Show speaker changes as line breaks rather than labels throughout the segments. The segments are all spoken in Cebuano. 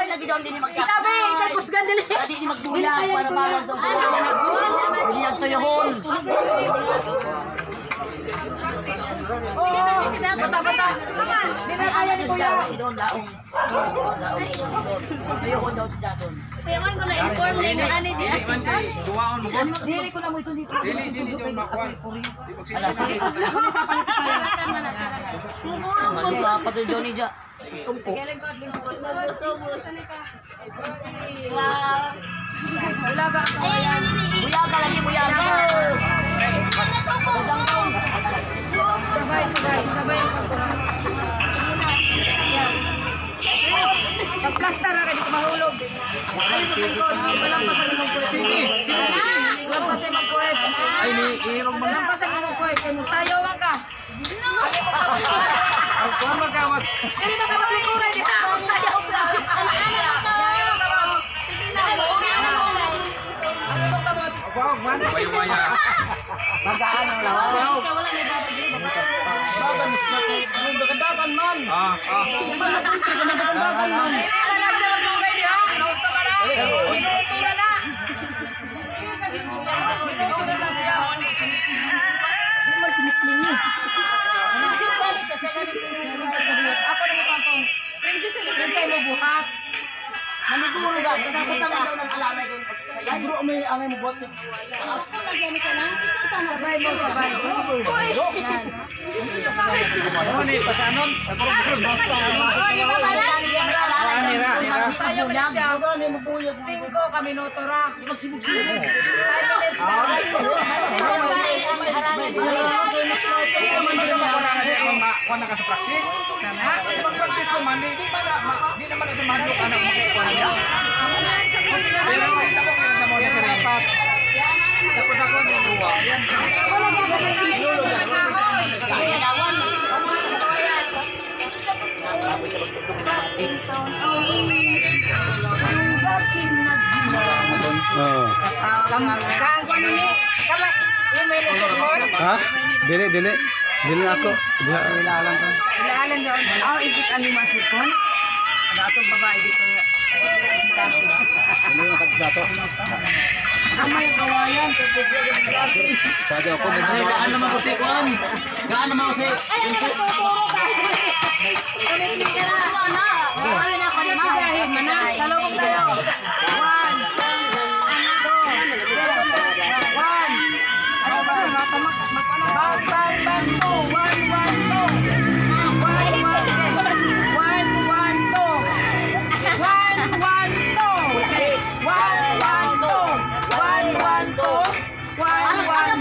Gamay lagi daw din magsaka.
Ikaw ba, ikay kusgan dili.
Dili ni magbuyag para balance ang tuyahon. Dili ang tuyahon.
Oo. Bata bata. Dili aya ni kuya.
Doon laong. Laong. Tuyahon daw si Dagon.
Kaya man ko na-inform na yung ani di.
Dili man kay duwaon mo gud.
Dili ko na mo ito dito.
Dili dili jud makuan. Di
Ala, sige.
Mugurong ko.
Mali ka pa to Johnny ja.
Ubus, ubus. Wow.
Bulaga ako.
Ay, ay, dili.
Buyaga lagi buyaga.
Sabay, sabay. Sabay ang pagkuha. Pag-plaster na ka, di ko mahulog. Ano sa tungkol? Walang pa sa imong kuwet. Walang pa sa imong kuwet.
Ay ni ihirong man.
Walang pa sa imong kuwet. Kay musayaw man ka.
Ang kuan man ka mag.
Dili na ka maglikuran diha. Musayaw ka. Dili mo kamot.
Sige na.
Ano mo kamot?
Kuan man. Waywaya.
Magaan ang lawa.
Dagan mas na kay anong dagan man.
Ah, ah.
Dagan man.
Dili na na siya maglugay diha. Nausa man na. Minuto na na. Minuto na na siya.
Di man tinikling ni.
Ako na yung ako.
Princess na
Prinsay mo buhat.
Maniguro ga. Dapat naman daw ng alalay doon.
Bro, may angay mo buhat ni.
Sabay mo, sabay.
Ano ni pasanon?
Oh, di ba balance?
Ani ra, ni ra.
Sayaw na siya.
Dagan ni mabuyag.
5 ka minuto ra. 5 minutes na.
Hindi naman ko na di ako makuha na ka sa practice. Kasi mag-practice pa man, di man na, di naman na sa madlok anak mo kay kuha niya. Pero kita ko kaya sa mga sarili.
Dako-dako ni duwa.
Ay, nagawan. Tapos siya magtutong natin.
Oo.
Kang ko nini. Kama email sa cellphone.
Ha? Dili, dili. Dili na ako. Diha.
Ilaalan daw.
Aw, ikit ang lima cellphone. Ano atong babae dito nga.
Ano yung katisato?
Amay kawayan sa pagkakasi.
Sadya ako.
Gaan naman ko si Kuan. Gaan naman ko si Princess.
Kami ka na.
Kami na ako lima.
Dahil mana. Salubong tayo. 1, 2, 1. Ano ba? Bang, bang, bang, 2. 1, 1, 2. 1, 1, 1, 1, 2. 1, 1, 2. 1, 1, 2. 1, 1, 2. 1, 1, 2. 1, 1,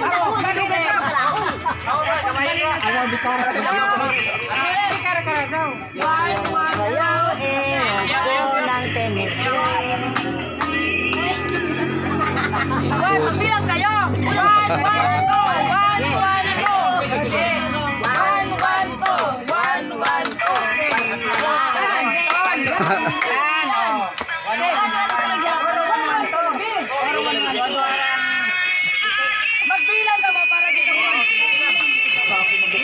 Ayaw eh, ko ng tinikling.
1, magbilang kayo. 1, 1, 2. 1, 1, 2. 1, 1, 2. 1, 1, 2. Yan. Yan. Oh. 1, 1, 2. Magbilang ka mo para dito mo.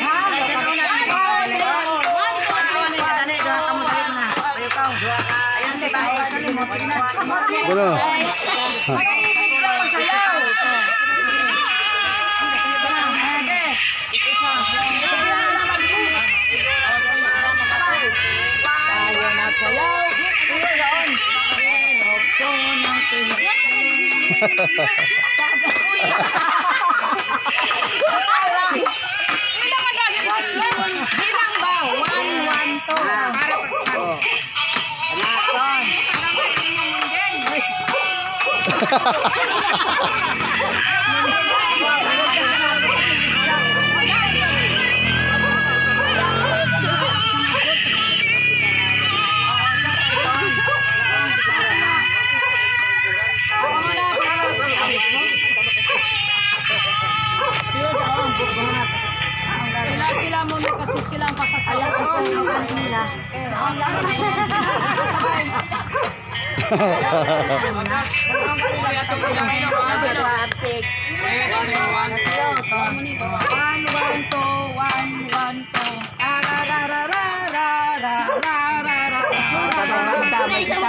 Ha?
Ay, tanaw na. Tanaw na kadali, duha ka mo dali na. Ayo ka. Ayan si bae.
Bueno.
Pag-ibig lang masayaw. Sige. Sige na naman, please.
Tayo na sayaw. Kuya gaon. Pero ko ng tinikling.
Bilang man dahil bilang ba? 1, 1, 2. Para
Ton.
Sila sila muna kasi sila ang pasasayaw.
Ayaw ko ang kanila. Ang lagi.
Sabay. 1, 1, 2, 1, 1, 2. Ra, ra, ra, ra, ra, ra, ra, ra, ra.
Isa mo.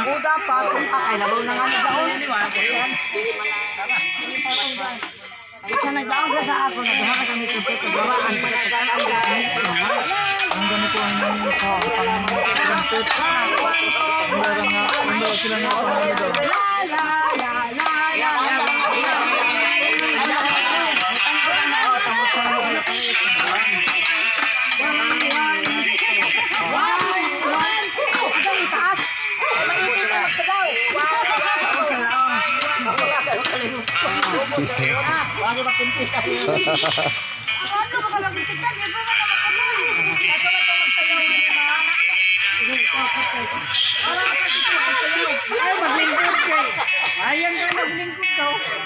Uda pa kung pa kay labaw na nga naglaon. Isa naglaon sa ako nagduha ka kami kung sa gawaan
Ang ganito ang panggantit. Ang nga, ang daw sila nga pang
La la la la la. One, one. Ang itaas. Maipit ang magsagaw.
Ano ba ka magpitan? Di ba ka makuloy?
Kaso man itong magsayaw ngayon, ha? Sige, ikaw, Para ka dito magsayaw.
Ay, maglingkod kay. Ayan ka maglingkod ka.